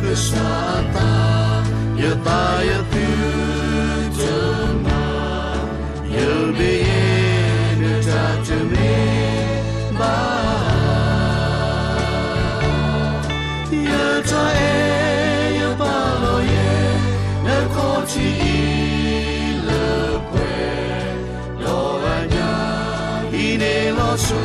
ကစၢ်အသး, ယသးယသုတမၤ, ယမ့ၢ်ယဲ နတၢ်တမ့ၢ်ဘၣ် ယတၢ်အဲၣ်ယပာ်လီၤယဲ နခီၣ်ထံးအံၤလၢပှဲၤ, ဒီးအညၣ်အံၤန့ၣ်လီၤဆီ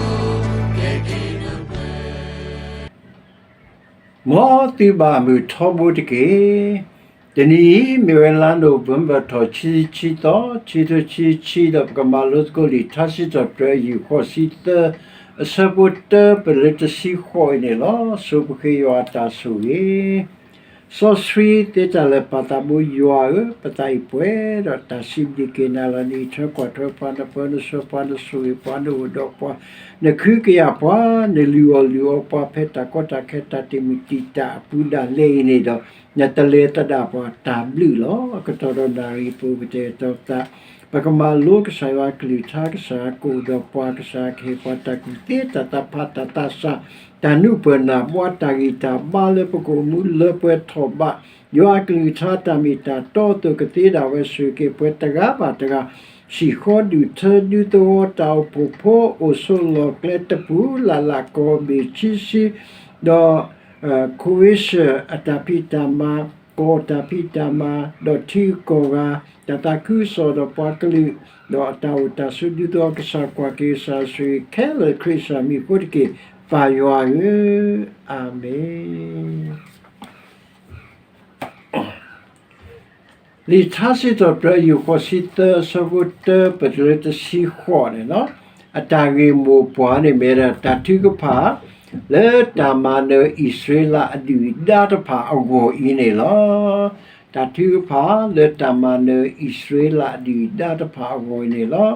ကဲက့ၤနပှဲၤ မ်သုဘၣ်မုာ်ထီဘိတက့ၢ်. တနံၤအံၤ မ့ၢ်ဝဲလါနိၣ်ဝ့ဘၢၣ်ထီၣ် ခံဆံသီ, ခံထိခံဆံ, ဒီးပကမၤလိသကိးလံာ်ထါစံးထီၣ်ပတြၢၤ အယူၢ်ဃိးဆံသၢ, အဆၢဖိတၢပလၢတဆံဃိးအံၤန့ၣ်လီၤ. ဆိပဃ့ယွၤအတၢ်ဆိၣ်ဂ့ၤ စီဆှံသ့တၢ်လၢာ်ပာ်သးဘိယွၤဧၢ, ပသးအံၤပှဲၤဒီးတၢ်စံးဘျုးက့ၤနၤလီၤ. နအံးထွဲကွၢ်ထွဲပှၤ, နပၢနဆှၢပှၤ, နဆိၣ်ဂ့ၤပှၤ, နအိၣ်ဒီးပှၤ, နခုကယာ်ပှၤ, နလုၢ်အီၣ်လုၢ်အီပှၤ ဖဲတၢ်ကီတၢ်ခဲတၢ်တံာ်မုၢ်တံာ်တာ်အပူၤဒၣ်လဲာ်အံၤန့ၣ်ဒီး, နတလဲၤသဒၣ်ပှၤတၢ်ဘျုးလီၤ. အကတီၢ်ဒီးနၣ်ရံၣ်ပူၤ ကတဲာ်ကတီၤသး, ပကမၤလိကစၢ်ယွၤအကလုၢ်ကထါ, ကစၢ်ကအိၣ်ဒီးပှၤ, ကစၢ်ကဟ့ၣ်ပှၤတၢ်ကူၣ်သ့, တၢ်သးဖး, တၢ်သးစၢ်, တၢ်နုာ်ပၢၢ်နၢ်ဘှါ, တၢ်ဂံၢ်တၢ်ဘါလၢပကအိၣ်မူလၢပှဲၤထီၣ်ဘး, ယွၤအကလုၢ်ကထါတၢ်မ့ၢ်တၢ်တီအသိး ကသ့ဒၣ်ဝဲ ဆိၣ်ဂ့ၤက့ၤပှၤတဂၤဘၣ်တဂၤ, ဟံၣ်ဃီဒူၣ်ထၢဒူသဝီ တၢ်အိၣ်ဖှိၣ်ဖိ အိၣ်ဆိးလီၢ်ကျဲတပူၤလၢ်လၢ် ကီၢ်ဘ့ၣ်ခံဆံ, ဒီး ခဝ့ၡၢၣ်အတၢ်ဖံးတၢ်မၤ, ကီၢ်တၢ်ဖံးတၢ်မၤ, ဒီးထံဂုၤကီၢ်ဂၤ, တၢ်သးခုကစီၣ်ဒီးပှၤကလုာ်, ဒီးအတၢ်အိၣ်တၢ်ဆိးဒူသဝီ ကစၢ်ကွၢ်က့ၤ ကစၢ်ဆိၣ်ဂ့ၤခဲလၢာ်ခရံာ်ကစၢ်မံၤအဃိတက့ၢ်, ပၢ်ယွၤဧၢ, အၤမ့ၣ်. လံာ်ထါစံးထီၣ်ပတြၢၤ ယူၢ်ဃိးဆံသၢ အဆၢဖိတၢပတုၤလၢတဆံဃိးန့ၣ်လီၤ. အတၢ်ဂ့ၢ်မိၢ်ပှၢ်န့ၣ်မ့ၢ်ဝဲဒၣ် တၢ်ထုကဖၣ် လၢတၢ်မၤနၢၤအံၣ်စရ့လးအဒုၣ်အဒါတဖၣ်အဂီၢ်အံၤန့ၣ်လီၤ. တၢ်ထုကဖၣ်လၢတၢ်မၤနၢၤအံၣ်စရ့လးအဒုၣ်အဒါတဖၣ်အဂီၢ်အံၤန့ၣ်လီၤ.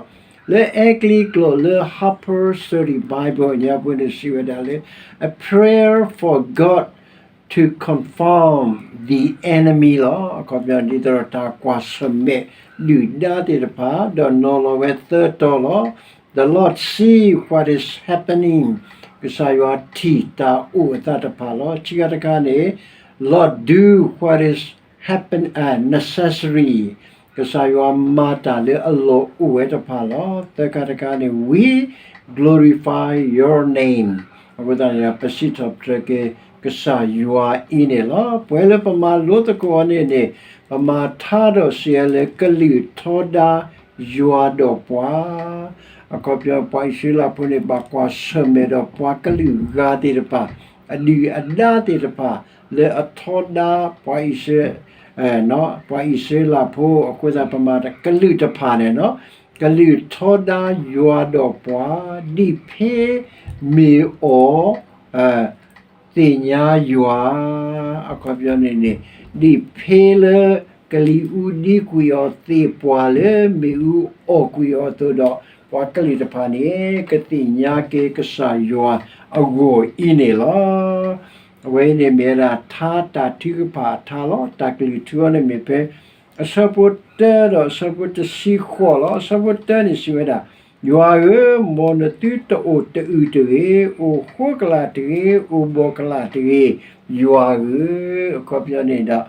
လၢအဲကလံးကျိာ်လၢ Harper Study Bible အညါပူၤန့ၣ် စံးဝဲဒၣ်လၢ A prayer for God to confound the enemy လီၤ. အခီပညီ ဒ်သိးဒီးတၢ်ကွၢ်ဆၢၣ်မဲာ် ဒုၣ်ဒါသ့ၣ်တဖၣ် ဒီးနီၤလီၤဝဲသၢတီၤလီၤ. The Lord see what is happening, ကစၢ်ယွၤထံၣ်တၢ်အိၣ်အသးတဖၣ်လီၤ. ခံခါတခါန့ၣ် Lord do what is happen, uh, necessary, ကစၢ်ယွၤမၤတၢ်လၢအလီၢ်အိၣ်ဝဲတဖၣ်လီၤ. သၢခါတခါန့ၣ် We glorify your name, အဃိသတးန့ၣ် ပစံးထီၣ်ပတြၢၤက့ၤ ကစၢ်ယွၤအံၤန့ၣ်လီၤ. ပှဲၤလၢပမၤလိသကိးအီၤန့ၣ်န့ၣ် ပမၤထါဒီးစံးလၢကလုၢ်ထီဒါယွၤဒီးပှၤ, အခီပညီ ပှၤအံၣ်စရ့လးဖိန့ၣ် ဘၣ်ကွၢ်ဆၢၣ်မဲာ်ဒီးပှၤကလုာ်ဂၤသ့ၣ်တဖၣ်, အဒုၣ်အဒါသ့ၣ်တဖၣ် လၢအထီဒါပှၤအံၣ်စရ့လး ပှၤအံၣ်စရ့လးဖိ အဃိသတး ပမၤကလုာ်တဖၣ်န့ၣ်လီၤ. ကလုၢ်ထီဒါယွၤဒီးပှၤ ဒ်ဖဲမ့ၢ်အီၤ သ့ၣ်ညါယွၤ, အခီပညီန့ၣ်န့ၣ် ဒ်ဖဲလၢကလံၤအူဒံကွံာ်အီၤ သ့ၣ်ပှၢ်လၢမ့ၣ်အူအီၣ်ကွံာ်အီၤအသိးဒီး ပှၤကလုာ်တဖၣ်န့ၣ် ကသ့ၣ်ညါက့ၤကစၢ်ယွၤအဂီၢ်အံၤန့ၣ်လီၤ. အဝဲအံၤန့ၣ်မ့ၢ်ဝဲဒၣ်ထါတၢ်ထုကဖၣ်အထါလီၤ. တၢ်ကလုၢ်ထူအီၤန့ၣ်မ့ၢ်ဖဲ အဆၢဖိတၢဒီးအဆၢဖိတဆံဃိးလီၤ. အဆၢဖိတၢန့ၣ်စံးဝဲဒၣ်, ယွၤဧၢ, မ်နသုတအိၣ်တအုၣ်တဂ့ၤ, အိၣ်ဃိကလာ်တဂ့ၤ, အိၣ်ဘှီၣ်ကလာ်တဂ့ၤ, ယွၤဧၢ. အခီပညီန့ၣ်ဒီး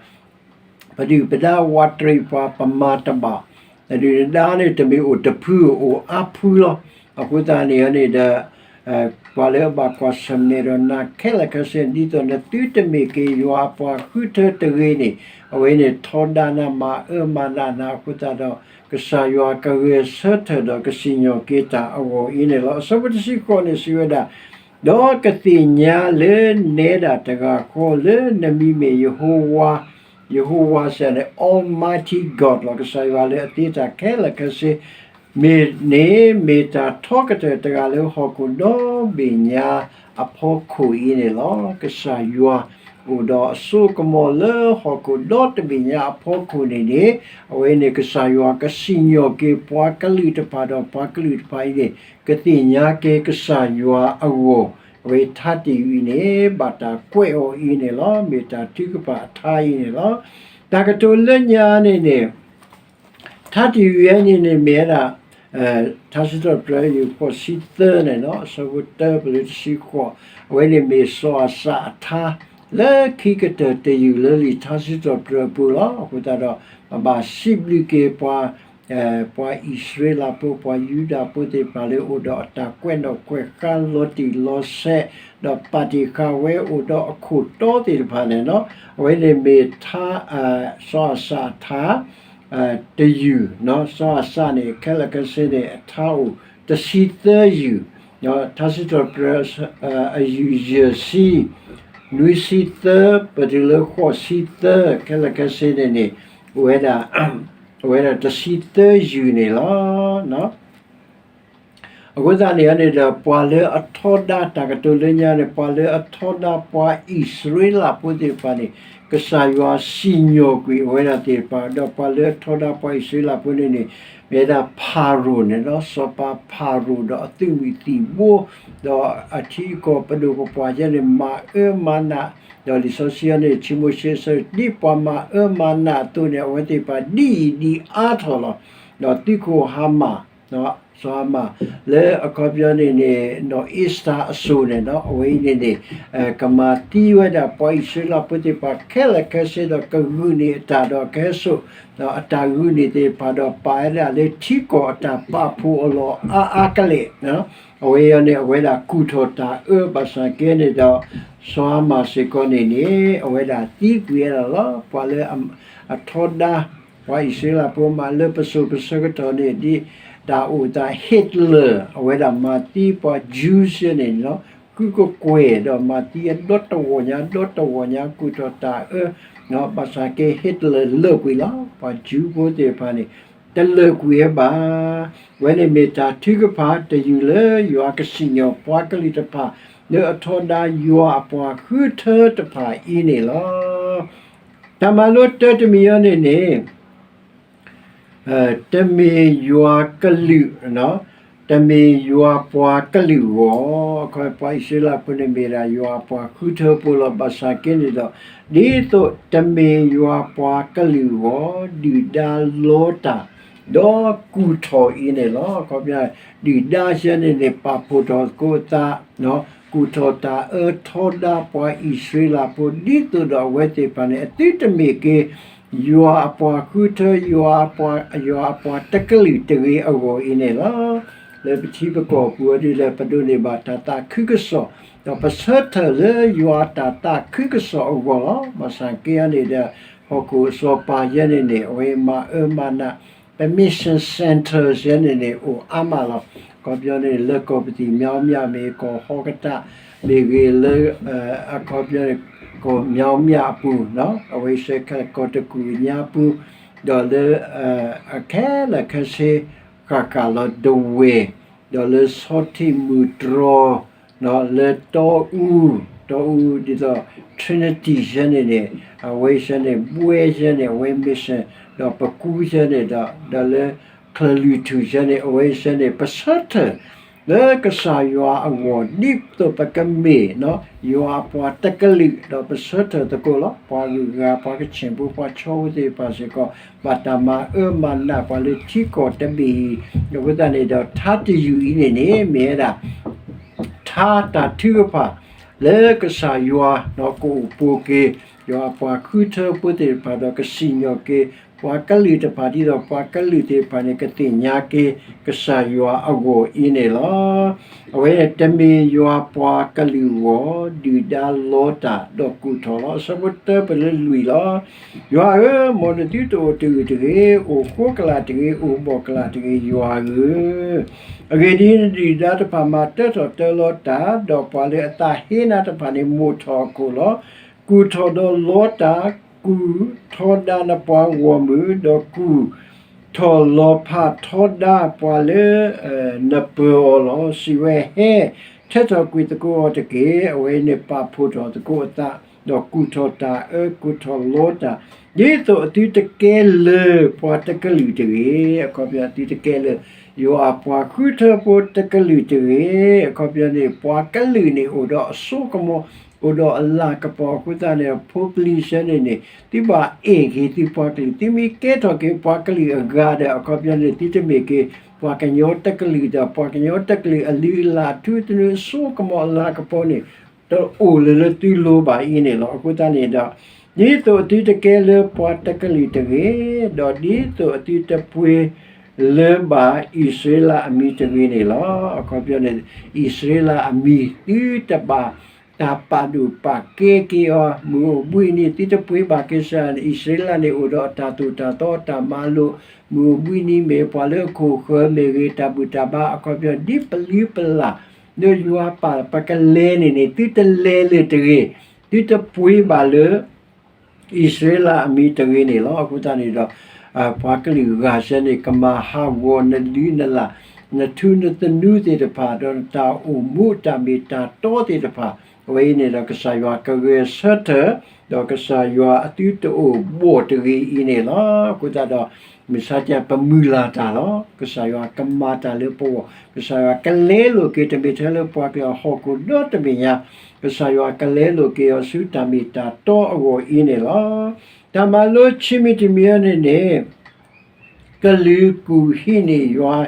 ပဒုၣ်ပဒါဝးတရံးပှၤ ပမၤတဘၣ်, နဒုၣ်နဒါန့ၣ် တမ့ၢ်အိၣ်တဖု အိၣ်အါဖုလီၤ. အဃိသတးန့ၣ်န့ၣ်ဒီး ပှၤလၢအဘၣ်ကွၢ်ဆၢၣ်မဲာ်ဒီးနၤခဲလၢာ်ခဲဆ့ ဒ်သိးနသုတမ့ၢ်က့ၤယွၤအပှၤဃုထၢတဂ့ၤန့ၣ် အဝဲန့ၣ်ထီဒါနၤ မၤအၢမၤနးနၤအဃိသတးဒီး ကစၢ်ယွၤကဂဲၤဆၢထၢၣ်ဒီးကစံၣ်ညီၣ်က့ၤတၢ်အဂီၢ်အံၤန့ၣ်လီၤ. အဆၢဖိတဆံဃိးန့ၣ်စံးဝဲဒၣ်, ဒီးကသ့ၣ်ညါလၢနဲဒၣ်တဂၤဃီ လၢနမံၤမ့ၢ်ယဟိဝၤ, ယဟိဝၤစ့ၢ်န့ၣ် Almighty God လီၤ. ကစၢ်ယွၤလၢအသ့တၢ်ခဲလၢာ်ခဲဆ့ မ့ၢ်န့ၣ် မ့ၢ်တၢ်ထီကတၢၢ်တဂၤလၢဟီၣ်ခိၣ်ဒီဘ့ၣ်ညါအဖီခိၣ်အံၤန့ၣ်လီၤ. ကစၢ်ယွၤအိၣ်ဒီးအစိကမီၤလၢဟီၣ်ခိၣ်ဒီတဘ့ၣ်ညါအဖီခိၣ်န့ၣ်န့ၣ် အဝဲန့ၣ်ကစၢ်ယွၤကစံၣ်ညီၣ်က့ၤပှၤကလုာ်တဖၣ်ဒီးပှၤကလုာ်တဖၣ်အံၤန့ၣ် ကသ့ၣ်ညါက့ၤကစၢ်ယွၤအဂီၢ် အဝဲထါတံာ်ဝံၤန့ၣ် ဘၣ်တၢ်ကွဲးအီၤအံၤန့ၣ်လီၤ. မ့ၢ်တၢ်ထုကဖၣ်အထါအံၤန့ၣ်လီၤ. တၢ်ကတိၤလၢညါန့ၣ်န့ၣ် ထါတံာ်ဝံၤအံၤန့ၣ်န့ၣ်မ့ၢ်ဝဲဒၣ် ထါစံးထီၣ်ပတြၢၤ ယူၢ်ဃိးဆံသၢန့ၣ်လီၤ. အဆၢဖိတၢပတုၤလၢတဆံဃိး, အဝဲန့ၣ်မ့ၢ်စီၤအၤစၢ်အထါ လၢခံကတၢၢ်တယုၢ်လၢလံာ်ထါစံးထီၣ်ပတြၢၤအပူၤလီၤ. အဃိသတးဒီး ပဘၣ်စံးဘျုးက့ၤပှၤ ပှၤအံၣ်စရ့လးဖိ ပှၤယူဒၤဖိသ့ၣ်တဖၣ်လၢအိၣ်ဒီးအတၢ်ကွဲးနီၣ်ကွဲးဃါ လီၤတံၢ်လီၤဆဲး ဒီးပာ်တ့ၢ်ဃာ်ဝဲအိၣ်ဒီးအခိၣ်တီသ့ၣ်တဖၣ်န့ၣ်လီၤ. အဝဲန့ၣ်မ့ၢ်ထါ စီၤအၤစၢ်အထါ တယုၢ်, စီၤအၤစၢ်န့ၣ် ခဲလၢာ်ခဲဆ့န့ၣ် အထါအိၣ်တဆံသၢယုၢ်, ထါစံးထီၣ်ပတြၢၤ အယုၢ်ယဲၢ်ဆံ, နွံဆံသၢ ပတုၤလၢဃိးဆံသၢ ခဲလၢာ်ခဲဆ့န့ၣ်န့ၣ် အိၣ်ဝဲဒၣ် အိၣ်ဝဲဒၣ်တဆံသၢယုၢ်န့ၣ်လီၤ. အဃိသတးန့ၣ်န့ၣ်ဒီး ပှၤလၢအထီဒါတၢ်ကတိၤလၢညါန့ၣ် ပှၤလၢအထီဒါပှၤအံၣ်စရ့လးဖိသ့ၣ်တဖၣ်န့ၣ် ကစၢ်ယွၤစံၣ်ညီၣ်ကွံာ်အဝဲဒၣ်သ့ၣ်တဖၣ် ဒီးပှၤလၢအထီဒါပှၤအံၣ်စရ့လးဖိန့ၣ်န့ၣ် မ့ၢ်ဝဲဒၣ်ဖၤရိၤန့ၣ်လီၤ. စီၤပၤဖၤရိၤဒီးအသုးမုၢ်သံၣ်ဘိ ဒီးအထံအကီၢ်ပဒိၣ်ပပှၢ်ယဲန့ၣ် မၤအၢမၤနး, ဒီးလံာ်စီဆှံအံၤန့ၣ် ဆံးမိၤၡ့အဆၢ ဒ်ပှၤမၤအၢမၤနးအသိးန့ၣ် အဝဲသ့ၣ်တဖၣ်ဒ်အံၤဒ်အါထီၣ်လီၤ. ဒီးသုးခိၣ်ဟၤမၣ် စီၤဟၤမၣ် လၢအခီပညီန့ၣ်န့ၣ် နီၢ်အ့စတၢ်အစိၤန့ၣ်ဒီး အဝဲအံၤန့ၣ်န့ၣ် ကမၤသံဝဲဒၣ်ပှၤအံၣ်စရ့လးဖိသ့ၣ်တဖၣ်ခဲလၢာ်ခဲဆ့ဒီး ကဂုာ်န့ၢ်အတၢ်ဒီးကဟဲစိာ် ဒီးအတၢ်ဂုာ်န့ၢ်သ့ၣ်တဖၣ်ဒီး ပာ်ဝဲဒၣ်လၢထံကီၢ်အတၢ်ပာ်ဖှိၣ်အလီၢ်အါအါကလဲာ် အဝဲအံၤန့ၣ် အဝဲဒၣ်ကူၣ်ထီၣ်တၢ်အၢ ဘၣ်ဆၣ်က့န့ၣ်ဒီး စီၤဟၤမၣ်စ့ၢ်ကီးန့ၣ်န့ၣ် အဝဲဒၣ်သံကွံာ်ဝဲဒၣ်လီၤ. ပှၤလၢအထီဒါ ပှၤအံၣ်စရ့လးဖိမးလၢပစိၤပဆၢကတီၢ်န့ၣ် ဒ်တၢ်အိၣ်သး Hitler အဝဲဒၣ်မၤသံပှၤ Jews ယဲန့ၣ်လီၤ. ဃုကကွဲၢ်ဒီးမၤသံအဒီတဝီၢ်ညါ ဒီတဝီၢ်ညါ ကူၣ်ထီၣ်တၢ်အၢ ဘၣ်ဆၣ်က့ Hitler လၢာ်ကွံာ်လီၤ. ပှၤ Jew ဖိသ့ၣ်တဖၣ်န့ၣ် တလၢာ်ကွံာ်ဝဲဘၣ်. အဝဲန့ၣ်မ့ၢ်တၢ်ထုကဖၣ်တယုၢ်လၢယွၤကစံၣ်ညီၣ်ပှၤကလုာ်တဖၣ် လၢအထီဒါယွၤအပှၤဃုထၢတဖၣ်အံၤန့ၣ်လီၤ. တၢ်မၤလိတၢတမံၤအံၤန့ၣ်န့ၣ် တမ့ၢ်ယွၤကလုာ်, တမ့ၢ်ယွၤပှၤကလုာ်အဂီၢ်, အခီပညီ ပှၤအံၣ်စရ့လးဖိန့ၣ်မ့ၢ်ဒၣ်ယွၤအပှၤဃုထၢဖိလီၤ. ဘၣ်ဆၣ်က့န့ၣ်ဒီး ဒ်သိးတမ့ၢ်ယွၤပှၤကလုာ်အဂီၢ် ဒုၣ်ဒါလီတၢ် ဒီးကူၣ်ထီၣ်အံၤန့ၣ်လီၤ. အခီပညီ ဒုၣ်ဒါယဲန့ၣ်န့ၣ် ပာ်ဖှိၣ်ထီၣ်သကိးအသး ကူၣ်ထီၣ်တၢ်အၢထီဒါပှၤအံၣ်စရ့လးဖိ ဒ်သိးဒီးအဝဲသ့ၣ်တဖၣ်န့ၣ် အသုတမ့ၢ်က့ၤ ယွၤအပှၤဃုထၢ ယွၤအပှၤတကလုာ်တဂ့ၤအဂီၢ်အံၤန့ၣ်လီၤ. လၢပထံပကီၢ်ပူၤအံၤဒ်လဲၣ် ပဒိးန့ၢ်ဘၣ်တၢ်သးခုကစီၣ် ဒီးပဆၢထၢၣ်လၢယွၤတၢ်သးခုကစီၣ်အဂီၢ်လီၤ. ဘၣ်ဆၣ်က့အံၤန့ၣ်ဒီး ဟီၣ်ခိၣ်အစီၤပၤယဲန့ၣ်န့ၣ် အဝဲမၤအၢမၤနး ပ mission center ယဲန့ၣ်န့ၣ် အိၣ်အါမးလီၤ. အခီပညီန့ၣ် လၢကီၢ်ပသံၣ် မြောင်းမြ မ့ၢ်ဂ့ၤ ကီၢ်ဟီၣ်ကတၢၢ် မ့ၢ်ဂ့ၤလၢ အခီပညီန့ၣ် ကီၢ် မြောင်းမြ အပူၤ အဝဲစ့ၢ်ကီး ကီၢ်တကူၣ်ညါပူၤ ဒီးလၢ အခဲလၢာ်ခဲဆ့ ဃၣ်ဃၣ်လီၤ ဒဝဲၢ် ဒီးလၢဆီထံးမုၢ်တြီၤ လၢတီအူ တီအူဒ်သိး Trinity ယဲန့ၣ်န့ၣ် အဝဲစ့ၢ်န့ၣ် ဘှဲယဲန့ၣ် အဝဲ mission ဒီးပကူယဲန့ၣ်ဒီး ဒီးလၢချၢၣ်လွံၢ်ထူၣ်ယဲန့ၣ် အဝဲစ့ၢ်န့ၣ် ပဆၢထၢၣ် လၢကစၢ်ယွၤအဂီၢ် ဒ်သိးပကမ့ၢ် ယွၤအပှၤတကလုာ် ဒီးပဆၢထၢၣ်သကိးလီၤ. ပှၤဂုၤဂၤ ပှၤကဆ့ၣ်ဖိ ပှၤဆီဖိသ့ၣ်တဖၣ်စ့ၢ်ကီး ဘၣ်တၢ်မၤအၢမၤနးပှၤလၢထံကီၢ်တဘ့ၣ်အံၤ အဃိသတးန့ၣ်ဒီး ထါတယုၢ်အံၤန့ၣ်န့ၣ် မ့ၢ်ဝဲဒၣ် ထါတၢ်ထုကဖၣ် လၢကစၢ်ယွၤ ကအိၣ်ပိာ်က့ၤ ယွၤအပှၤဃုထၢဖိသ့ၣ်တဖၣ်ဒီး ကစံၣ်ညီၣ်က့ၤ ပှၤကလုာ်တဖၣ် ဒ်သိးပှၤကလုာ်သ့ၣ်တဖၣ်န့ၣ် ကသ့ၣ်ညါက့ၤ ကစၢ်ယွၤအဂီၢ်အံၤန့ၣ်လီၤ. အဝဲတမ့ၢ်ယွၤပှၤကလုာ်အဂီၢ် ဒုၣ်ဒါလီတၢ် ဒီးကူၣ်ထီၣ်လီၤ. အဆၢဖိတၢပလၢလွံၢ်လီၤ. ယွၤဧၢ, မ်နသုတအိၣ်တဂုာ်တဂ့ၤ, အိၣ်ဃိကလာ်တဂ့ၤ, အိၣ်ဘီၣ်ကလာ်တဂ့ၤ, ယွၤဧၢ. အဂ့ၢ်ဒ်အံၤ, နဒုၣ်ဒါတဖၣ်မၤတၢထီၣ်တၢလီၤတၢ်, ဒီးပှၤလၢအသးဟ့နၤတဖၣ်န့ၣ် မိာ်ထီၣ်အခိၣ်လီၤ. ကူၣ်ထီၣ်ဒီးလီတၢ်, ကူၣ်ထီဒါနပှၤဂီၢ်မုၢ်, ဒီးကူၣ်ထီၣ်လီၤဖးထီဒါပှၤလၢ နပၢၤအီၤလီၤ. စံးဝဲ, ဟဲ, ထဲထီၣ်ကွံာ်သကိးအီၤတက့ၢ်. အဝဲန့ၣ်ပာ်ဖှိၣ်ထီၣ်သကိးအသး, ဒီးကူၣ်ထီၣ်တၢ်အၢ ကူၣ်ထီၣ်လီတၢ်, ဒ်သိးအသုတကဲလၢၤပှၤတကလုာ်တဂ့ၤ. အခီပညီ သုတကဲလၢၤ ယွၤအပှၤဃုထၢဖိတကလုာ်တဂ့ၤ. အခီပညီန့ၣ် ပှၤကလုာ်န့ၣ်အိၣ်ဒီးအစိကမီၤ, အိၣ်ဒီးအလၤကပီၤအဃိသတးန့ၣ် ဖိပလံၤစ့ၢ်န့ၣ်န့ၣ် သုဘၣ်အဲၣ်က့ၤသုပှၤကလုာ်, သုမ့ၢ်ကဲထီၣ်က့ၤပှၤကလုာ်အဂၤဒီး အခီပညီန့ၣ် သုတမ့ၢ်က့ၤ ပှၤကညီတကလုာ်ဒီး ပှၤကညီတကလုာ်အလုၢ်အလၢ် အထူအသနူ အစိကမီၤအလၤကပီၤန့ၣ် တအိၣ်လၢၤလၢသုလိၤဘၣ်အံၤန့ၣ်လီၤ. အဃိသတးန့ၣ်ဒီး, ဒ်သိးအသုတကဲလၢပှၤတကလုာ်တဂ့ၤ, ဒီးဒ်သိးအသုတပှ့ၤလၢၤဘၣ်အံၣ်စရ့လးအမံၤတဂ့ၤန့ၣ်လီၤ. အခီပညီန့ၣ်, အံၣ်စရ့လးအမံၤ သုတဘၣ်တၢ်ပာ်ဒိၣ်ပာ်ကဲက့ၤအီၤ, မုၢ်အိၣ်ဘှံးနံၤ သုတပှ့ၤဘၣ်က့ၤစ့ၢ် အံၣ်စရ့လးန့ၣ် အိၣ်ဒီးအတၢ်သိၣ်တၢ်သီအတၢ်မၤလိာ်, မုၢ်အိၣ်ဘှံးနံၤမ့ၢ်ပှၤလၢအခိၣ်ဃၢၤမ့ၢ်ဂ့ၤ, တၢ်ဘူၣ်တၢ်ဘါ အခီပညီ ဒ်ပလုၢ်ပလၢ် လၢယွၤပာ်ပကလဲၤန့ၣ်န့ၣ် သုတလဲၤလၢၤတဂ့ၤ, သုတပှ့ၤဘၣ်လၢ အံၣ်စရ့လးအမံၤတဂ့ၤန့ၣ်လီၤ. အဃိသတးန့ၣ်ဒီး, ပှၤကလုာ်ဂၤစ့ၢ်န့ၣ် ကမၤဟးဂီၤနလုၢ်နလၢ်, နထူနသနူသ့ၣ်တဖၣ်, ဒီးနတၢ်အိၣ်မူတၢ်မ့ၢ်တၢ်တီသ့ၣ်တဖၣ်, အဝဲအံၤန့ၣ်ဒီး ကစၢ်ယွၤကဂဲၤဆၢထၢၣ်, ဒီးကစၢ်ယွၤအသုတအိၣ်ဘှီၣ်တဂ့ၤအံၤန့ၣ်လီၤ. အဃိသတးဒီး, မုၢ်ဆါတၢ်ပမုၢ်လၢ်တၢ်လီၤ. ကစၢ်ယွၤကမၤတၢ်လၢပဂီၢ်, ကစၢ်ယွၤကလဲလိာ်က့ၤ တမ့ၢ်ထဲလၢပှၤကလုာ်အဟီၣ်ခိၣ်ဒီတဘ့ၣ်ညါ, ကစၢ်ယွၤကလဲလိာ်က့ၤအီၤဆူတၢ်မ့ၢ်တၢ်တီအဂီၢ်အံၤန့ၣ်လီၤ. တၢ်မၤလိခံမံၤတမံၤအံၤန့ၣ်န့ၣ်, ကလုာ်ကူၣ်ဟံးန့ၢ်ယွၤ,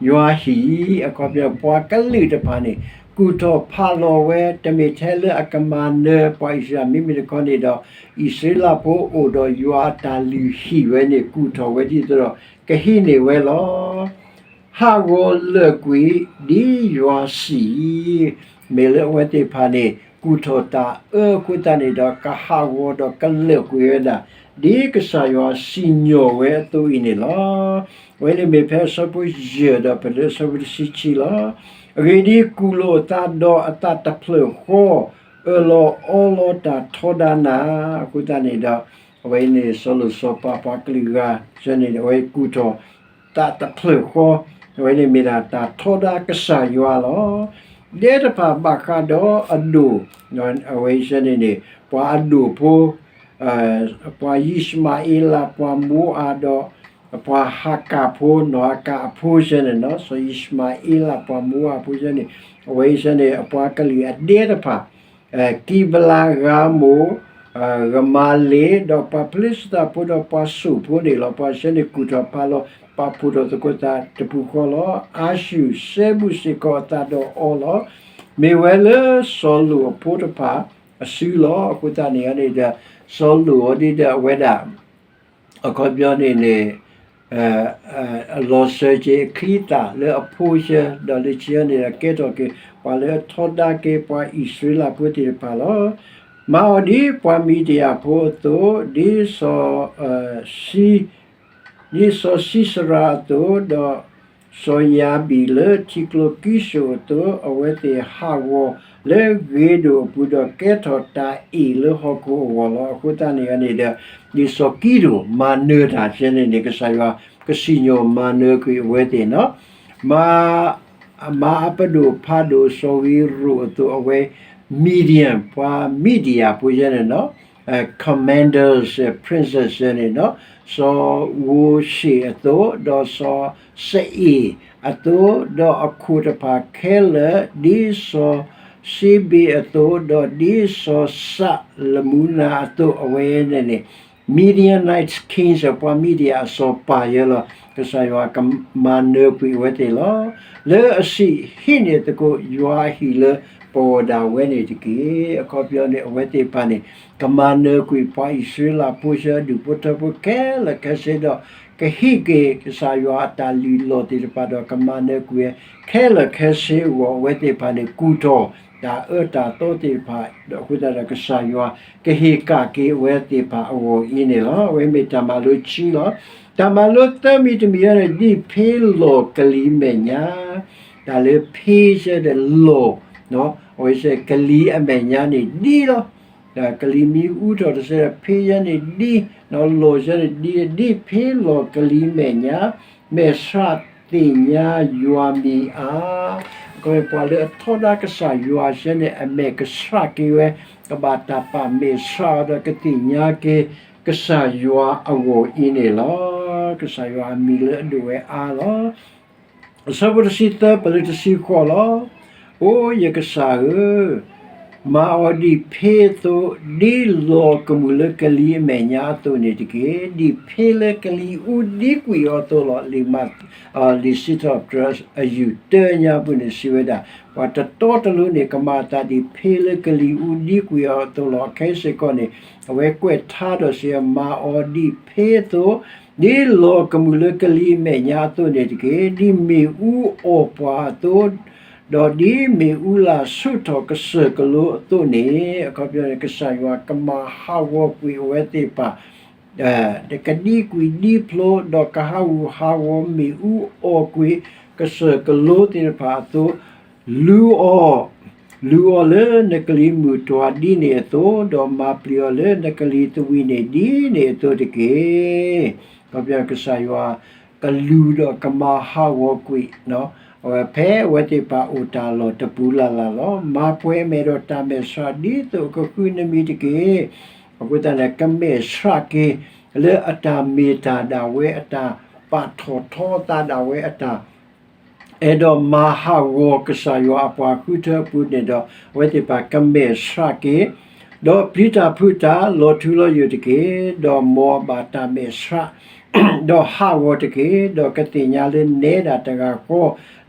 ယွၤဟံၣ်, အခီပညီ ပှၤကလုာ်တဖၣ်န့ၣ် ကူၣ်ထီၣ်ဖးလီၤဝဲ တမ့ၢ်ထဲလၢအကမၤနၢၤပှၤအံၣ်စရ့လး မ့မ့ၢ်တခီန့ၣ်ဒီး, အံၣ်စရ့လးဖိအိၣ်ဒီးယွၤအတၢ်လုၢ်ဟံၣ်ဝဲန့ၣ် ကူၣ်ထီၣ်ဝဲဒ်သိးဒီး ကဟံးန့ၢ်ဝဲလီၤ. ဟးဂီၤလၢာ်ကွံာ်ဒ်ယွၤစံး, မ့ၢ်လၢအဝဲသ့ၣ်တဖၣ်န့ၣ် ကူၣ်ထီၣ်တၢ်အၢအဃိသတးန့ၣ်ဒီး ကဟးဂီၤဒီးကလၢာ်ကွံာ်ဝဲဒၣ် ဒ်ကစၢ်ယွၤစံၣ်ညီၣ်ဝဲအသိးအံၤန့ၣ်လီၤ. အဝဲန့ၣ်မ့ၢ်ဖဲအဆၢဖိယဲၢ်ဒီးပတုၤလၢအဆၢဖိတဆံခံလီၤ. အဂ့ၢ်ဒ်အံၤ, ကူၣ်လိာ်အသးဒီးအသးတဖျၢၣ်ဃီ, အၢၣ်လီၤအီလီၤတၢ်ထီဒါနၤ, အဃိသတးန့ၣ်ဒီး, အဝဲန့ၣ် စီၤလိၤစီၤပၤပှၤကလုာ်ဂၤစ့ၢ်န့ၣ် အဝဲကူၣ်ထီၣ် သးတဖျၢၣ်ဃီ, အဝဲန့ၣ်မ့ၢ်ဒၣ်တၢ်ထီဒါကစၢ်ယွၤလီၤ. ဒဲတဖၣ်ဘၣ်ဃးဒီးအဒိၣ်, အဝဲစ့ၢ်န့ၣ်န့ၣ် ပှၤအဒိၣ်ဖိ, ပှၤယံၡမၤအ့လး ပှၤမိၤအၤဒီး ပှၤဟကၤဖိ နီၢ်အကၤအဖိစ့ၢ်န့ၣ်နီၤ, စီၤယံၡမၤအ့လး ပှၤမိၤအၤဖိစ့ၢ်န့ၣ်, အဝဲစ့ၢ်န့ၣ် အပှၤကလုာ်အဒဲတဖၣ် ကံဘလၤဂါမိၢ်, ဂမၤလ့ၤ, ဒီးပှၤဖလ့ၡသးဖိဒီးပှၤစိၣ်ဖိန့ၣ်လီၤ. ပှၤစ့ၢ်န့ၣ်ကူၣ်ထီၣ်ဖးလီၤ ပာ်ဖှိၣ်ထီၣ်သကိးသးတပူၤဃီလီၤ. အၤၡူၢ်စဲဘူးစ့ၢ်ကီးအသးဒီးအီၤလီၤ. မ့ၢ်ဝဲလၢစီၤလိာ်အဖိတဖၣ်အစုလီၤ. အဃိသတးန့ၣ်န့ၣ်ဒီး စီၤလိာ်အီၤဒ်ဒီးအဝဲဒၣ် အခီပညီန့ၣ်န့ၣ် လီၤစၢၤက့ၤအချံအသၣ်လၢအဖိဆၢ, ဒီးလၢခံန့ၣ်ဒီး ကဲထီၣ်က့ၤ ပှၤလၢအထီဒါက့ၤပှၤအံၣ်စရ့လးဖိသ့ၣ်တဖၣ်လီၤ. မၤအီၤဒ်ပှၤမံၤဒယၣ်ဖိအသိး, ဒ်စီၤ, ဒ်စီၤၡံစရၤအသိး, ဒီးစီၤယၤဘံၣ်လၢထံကျိကံၡိၣ်အသိး, အဝဲသ့ၣ်ဟးဂီၤလၢဂ့ၤဒိၣ်အပူၤဒီး ကဲထီၣ်တၢ်အ့ၣ်လၢဟီၣ်ခိၣ်အဂီၢ်လီၤ. အဃိသတးန့ၣ်န့ၣ်ဒီး ဒ်စီၤကံဒိၣ်မၤနၢၤတၢ်စ့ၢ်န့ၣ်န့ၣ် ကစၢ်ယွၤကစံၣ်ညီၣ်မၤနၢၤကွံာ်အဝဲသ့ၣ်နီၤ. မၤ, မၤအပဒိၣ်ဖးဒိၣ်စီၤဂ့ၤရိၣ်အသိး အဝဲ Midian ပှၤမံၤဒယၣ်ဖိယဲန့ၣ်နီၤ, commanders, princess ယဲန့ၣ်နီၤ, စီၤဝိၤၡ့ၣ်အသိး, ဒီးစီၤစအ့ၣ်အသိး, ဒီးအခိၣ်တဖၣ်ခဲလၢာ်, ဒ်စီၤၡ့ဘ့ၣ်အသိး, ဒီးဒ်စီၤစလမူနၤအသိး အဝဲန့ၣ်န့ၣ် Midianite kings ပှၤမံၤဒယၣ်အစီၤပၤယဲလီၤ. ကစၢ်ယွၤကမၤနၢၤကွံာ်အဝဲသ့ၣ်လီၤ. လၢအစံးဟံးန့ၢ်သကိးယွၤအဟံၣ်လၢပဂီၢ်ဒၣ်ဝဲန့ၣ်တက့ၢ်. အခီပညီန့ၣ် အဝဲသ့ၣ်တဖၣ်န့ၣ် ကမၤနၢၤကွံာ်ပှၤအံၣ်စရ့လးဖိဆၢဒူၣ်ဖိထၢဖိခဲလၢာ်ခဲဆ့ဒီး ကဟံးက့ၤကစၢ်ယွၤအတၢ်လုၢ်လီၢ်သ့ၣ်တဖၣ်ဒီး ကမၤနၢၤကွံာ်ဝဲခဲလၢာ်ခဲဆ့အဂီၢ် အဝဲသ့ၣ်တဖၣ်န့ၣ် ကူၣ်ထီၣ်တၢ်အၢတၢ်သီသ့ၣ်တဖၣ် ဒီးအဃိသတးဒီး ကစၢ်ယွၤကဟ့ၣ်ကၣ်က့ၤအဝဲသ့ၣ်တဖၣ်အဂီၢ်အံၤန့ၣ်လီၤ. အဝဲမ့ၢ်တၢ်မၤလိခံလီၤ. တၢ်မၤလိသၢမံၤတမံၤအံၤန့ၣ် ဒ်ဖ့လီၢ်ကလံၤမဲာ်ညါ, တၢ်လၢဖ့စ့ၢ်ဒီးလီၢ်, အဝဲစ့ၢ်ကလံၤအမဲာ်ညါန့ၣ်ဒ်လီၤ. ကလံၤမ့ၢ်အူထီၣ်တစဲးဒီး ဖ့ယဲန့ၣ်ဒ်, လီၢ်စ့ၢ်န့ၣ်ဒ်, ဒ်ဖ့လီၢ်ကလံၤမဲာ်ညါ, မဲာ်ဆှးသ့ၣ်ညါယွၤမံၤဧါ. ပှၤလၢအထီဒါကစၢ်ယွၤစ့ၢ်န့ၣ် အမဲာ်ကဆှးက့ၤဝဲ, ကဘၣ်တၢ်ပာ်မဲာ်ဆှးအီၤဒီးကသ့ၣ်ညါက့ၤ ကစၢ်ယွၤအဂီၢ်အံၤန့ၣ်လီၤ. ကစၢ်ယွၤအမံၤလၢအဒိၣ်ဝဲအါလီၤ. အဆၢဖိတဆံသၢ ပလၢတဆံဃိးလီၤ. အိယကစၢ်ဧၢ, မၤအီၤဒ်ဖ့အသိး, ဒ်လီၤကမူၣ်လၢကလံၤအမဲာ်ညါအသိးန့ၣ်တက့ၢ်. ဒ်ဖ့လၢကလံၤအူဒံကွံာ်အီၤအသိးလီၤ. လံာ်မၤ, လံာ်စံးထီၣ်ပတြၢၤအယူၢ်တၢညါပူၤန့ၣ် စံးဝဲဒၣ်, ပှၤတတီတလိၤန့ၣ် ကမၤအသးဒ်ဖ့လၢကလံၤအူဒံကွံာ်အီၤအသိးလီၤ. အခဲအံၤစ့ၢ်ကီးန့ၣ် အဝဲကွဲးထါဒီးစံး မၤအီၤဒ်ဖ့အသိး, ဒ်လီၤကမူၣ်လၢကလံၤအမဲာ်ညါအသိးန့ၣ်တက့ၢ်. ဒ်မ့ၣ်အူအီၣ်ပှၤအသိး, ဒီးဒ်မ့ၣ်အူလၢ်ဆူၣ်ထီၣ်ကစၢၢ်ကလိအသိးန့ၣ်, အခီပညီန့ၣ် ကစၢ်ယွၤကမၤဟးဂီၤကွံာ်အဝဲသ့ၣ်တဖၣ် ကဒံကွံာ်ဒံဖျိ, ဒီးကဟးဂူာ်ဟးဂီၤမ့ၣ်အူအီၣ်ကွံာ်ကစၢၢ်ကလိသ့ၣ်တဖၣ်အသိး, လူၤအီၤ, လူၤအီၤလၢနကလံၤမုၢ်တွၤဒ်န့ၣ်အသိး, ဒီးမၤပျံၤအီၤလၢနကလံၤသဝံန့ၣ်ဒ်န့ၣ်အသိးတက့ၢ်. အခီပညီ ကစၢ်ယွၤကလူၤဒီးကမၤဟးဂီၤကွံာ် ဖဲအဝဲသ့ၣ်တဖၣ်အိၣ်တၢ်လီၢ်တပူၤလၢ်လၢ်လီၤ. မၤပှဲၤအမဲာ်ဒီးတၢ်မဲာ်ဆှး ဒ်သိးအကဃုနမံၤတက့ၢ်. အဃိသတးန့ၣ် ကမဲာ်ဆှးက့ၤ လၢအတၢ်မ့ၢ်တၢ်ဒၣ်ဝဲအတၢ်, ပာ်ထီၣ်ထီအသးဒၣ်ဝဲအတၢ်, အဲၣ်ဒိးမၤဟးဂီၤကစၢ်ယွၤအပှၤဃုထၢအပူၤန့ၣ်ဒီး အဝဲသ့ၣ်တဖၣ်ကမဲာ်ဆှးက့ၤ, ဒီးပျံၤတၢ်ဖုးတၢ် လီၤထူလီၤယိာ်တက့ၢ်. ဒီးမ်အဘၣ်တၢ်မဲာ်ဆှး ဒီးဟးဂီၤတက့ၢ်. ဒီးကသ့ၣ်ညါလၢနဲဒၣ်တဂၤဃီ,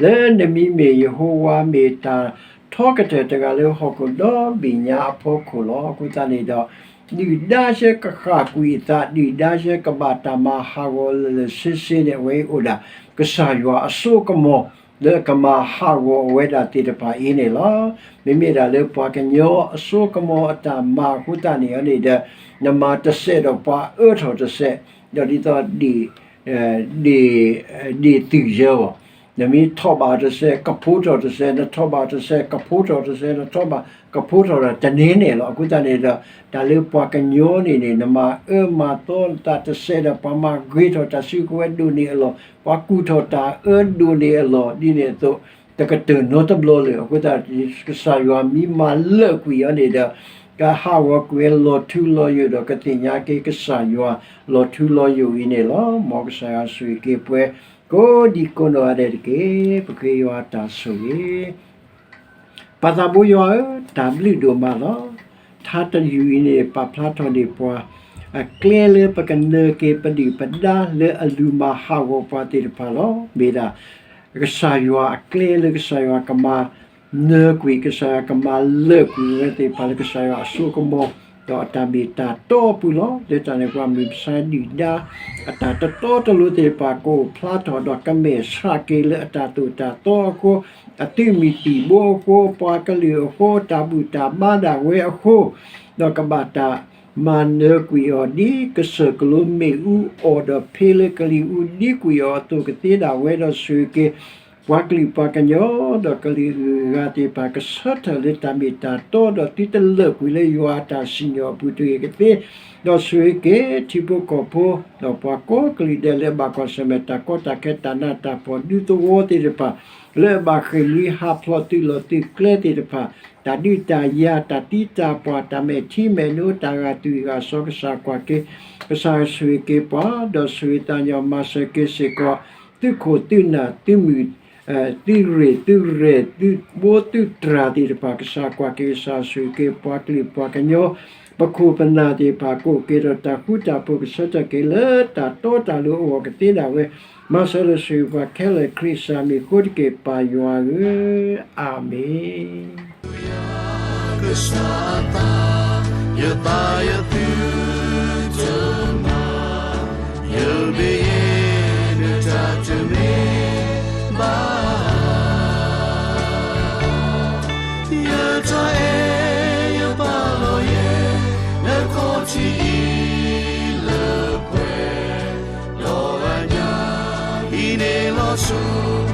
လၢနမံၤမ့ၢ်ယဟိဝၤမ့ၢ်တၢ်ထီကတၢၢ်တဂၤလၢဟီၣ်ခိၣ်ဒီဘ့ၣ်ညါအဖီခိၣ်လီၤ. အဃိသတးန့ၣ်ဒီး ဒုၣ်ဒါဆၢကဃၣ်ကွံာ်အသး, ဒုၣ်ဒါဆၢကဘၣ်တၢ်မၤဟးဂီၤလၢာ်လၢာ်ဆ့ဆ့န့ၣ် အဝဲအံၤအိၣ်ဒၣ်ကစၢ်ယွၤအစိကမီၤ လၢအကမၤဟးဂီၤအဝဲဒၣ်သ့ၣ်တဖၣ်အံၤန့ၣ်လီၤ. မ့မ့ၢ်ဒၣ်လၢပှၤကညီအစိကမီၤအတၢ်မၤအဃိသတးန့ၣ်န့ၣ်ဒီး နမၤတစဲးဒီးပှၤအၢထီၣ်တစဲး, ဒီးဒ်သိး ဒ့ၣ်သုးယၢအီၤ, နမ့ၢ်ထီၣ်ဘၣ်တစဲး ကဖိထီၣ်တစဲး, နထီၣ်ဘၣ်တစဲး ကဖိထီၣ်တစဲး, နထီၣ်ဘၣ် ကဖိထီၣ်ဒီးတန့ၢ်န့ၣ်လီၤ. အဃိသတးန့ၣ်ဒီး တၢ်လၢပှၤကညီန့ၣ်န့ၣ် နမၤအၢမၤသီနသးတစဲးဒီး ပှၤမၤဂ့ၤထီၣ်တၢ်စုကဝဲၤဒိၣ်န့ၢ်အလီၢ်, ပှၤကူၣ်ထီၣ်တၢ်အၢဒိၣ်န့ၢ်အလီၢ် ဒ်န့ၣ်အသိး တကတၢၢ်နီတဘျီလၢၤ. အဃိသတး ကစၢ်ယွၤမ့ၢ်မၤလၢာ်ကွံာ်အီၤန့ၣ်ဒီး ကဟးဂီၤကွံာ်လီၤထူလီၤယိာ်ဒီး ကသ့ၣ်ညါက့ၤကစၢ်ယွၤလီၤထူလီၤယိာ်အံၤန့ၣ်လီၤ. မ်ကစၢ်ယွၤဆိၣ်ဂ့ၤက့ၤပှၤ ကိးဒံကိးနီၢ်ဂၤဒဲးတက့ၢ်. ပဃ့ယွၤအတၢ်ဆိၣ်ဂ့ၤ ပၢ်သးဘိယွၤဧၢ, တၢ်ဘျုးဒိၣ်မးလီၤ. ထါတယုၢ်အံၤန့ၣ် ပာ်ဖျါထီၣ်န့ၢ်ပှၤ အကျဲလၢပကနၢၤက့ၤပဒုၣ်ပဒါလၢအလူၤမၤဟးဂီၤပှၤသ့ၣ်တဖၣ်လီၤ. မ့ၢ်ဒၣ် ကစၢ်ယွၤအကျဲလၢကစၢ်ယွၤကမၤနၢၤကွံာ် ကစၢ်ယွၤကမၤလၢာ်ကွံာ်ဝဲသ့ၣ်တဖၣ်လၢကစၢ်ယွၤအစိကမီၤ ဒီးအတၢ်မ့ၢ်တၢ်တီအပူၤလီၤ. လၢတၢ်န့ၣ်ပှၤမုၢ်မဆါဒုၣ်ဒါ အတၢ်တတီတလိၤသ့ၣ်တဖၣ် ကအိၣ်ဖျါထီၣ်ဒီးကမဲာ်ဆှးက့ၤလၢအတၢ်သိၣ်တၢ်သီအဃိ, အသုးမုၢ်သံၣ်ဘိအဃိ, ပှၤကလုာ်အဃိ, တၢ်ဘူၣ်တၢ်ဘါဒၣ်ဝဲအဃိ, ဒီးကဘၣ်တၢ်မၤနၢၤကွံာ်အီၤ ဒ်ကစၢၢ်ကလိမ့ၣ်အူအီၣ်ဒီးဖ့လၢကလံၤအူဒံကွံာ်အီၤအသိးကသ့ဒၣ်ဝဲ ဒီးဆိၣ်ဂ့ၤက့ၤ ပှၤကလုာ်ပှၤကညီ ဒီးကလုာ်ဂၤသ့ၣ်တဖၣ် ကဆၢထၢၣ်လၢတၢ်မ့ၢ်တၢ်တီ ဒီးသုတလၢာ်ကွံာ်လၢယွၤအတၢ်စံၣ်ညီၣ်အပူၤတဂ့ၤကသ့, ဒီးဆိၣ်ဂ့ၤက့ၤ ထံဖိကီၢ်ဖိ ဒီးပှၤကိးကလုာ်ဒဲးလၢအဘၣ်ကွၢ်ဆၢၣ်မဲာ်တၢ်ကီတၢ်ခဲ တၢ်နးတၢ်ဖှီၣ်ဒူသဝီသ့ၣ်တဖၣ် လၢအဘၣ်ဃ့ၢ်မှံဟးဖျိးသုးလီၢ်သုးကျဲသ့ၣ်တဖၣ်, တၢ်ဒုးတၢ်ယၤ တၢ်သံတၢ်ပှၢ် တၢ်မဲာ်ထံမဲာ်နိ တၢ်ဂာ်သွံၣ်ဂာ်စီၤ ကစၢ်ကွၢ်က့ၤ, ကစၢ်ဆိၣ်ဂ့ၤက့ၤပှၤ ဒီးဆိၣ်ဂ့ၤသးညီမၤစၢၤက့ၤစ့ၢ်ကီး သုးခိၣ်သုးနၢ် သုးမုၢ် သုးရ့ၣ်သုးရဲၣ် သုးဘိသုးတြၢ်သ့ၣ်တဖၣ် ကစၢ်ကွၢ်က့ၤ ကစၢ်ဆိၣ်ဂ့ၤက့ၤပှၤကလုာ်ပှၤကညီ ပခိၣ်ပနၢ်သ့ၣ်တဖၣ် ကအိၣ်က့ၤဒီးတၢ်ဃူတၢ်ဖိး ကဆၢထၢၣ်က့ၤလၢတၢ်တီတၢ်လိၤအဂီၢ်ကသ့ဒၣ်ဝဲ, မၤစၢၤလၢဆိၣ်ဂ့ၤပှၤခဲလၢာ် ခရံာ်စၢ်မံၤအဃိတက့ၢ် ပၢ်ယွၤဧၢ, အၤမ့ၣ်. ကစၢ်အသး ယသးယသုတမၤ, ယမ့ၢ်နတၢ်တမ့ၢ်ဘၣ်, ယတၢ်အဲၣ်ယပာ်လီၤယဲၢ် လၢခီၣ်ထံးအံၤလၢပှဲၤဒီးအညါ, အံၤန့ၣ်လီၤဆိ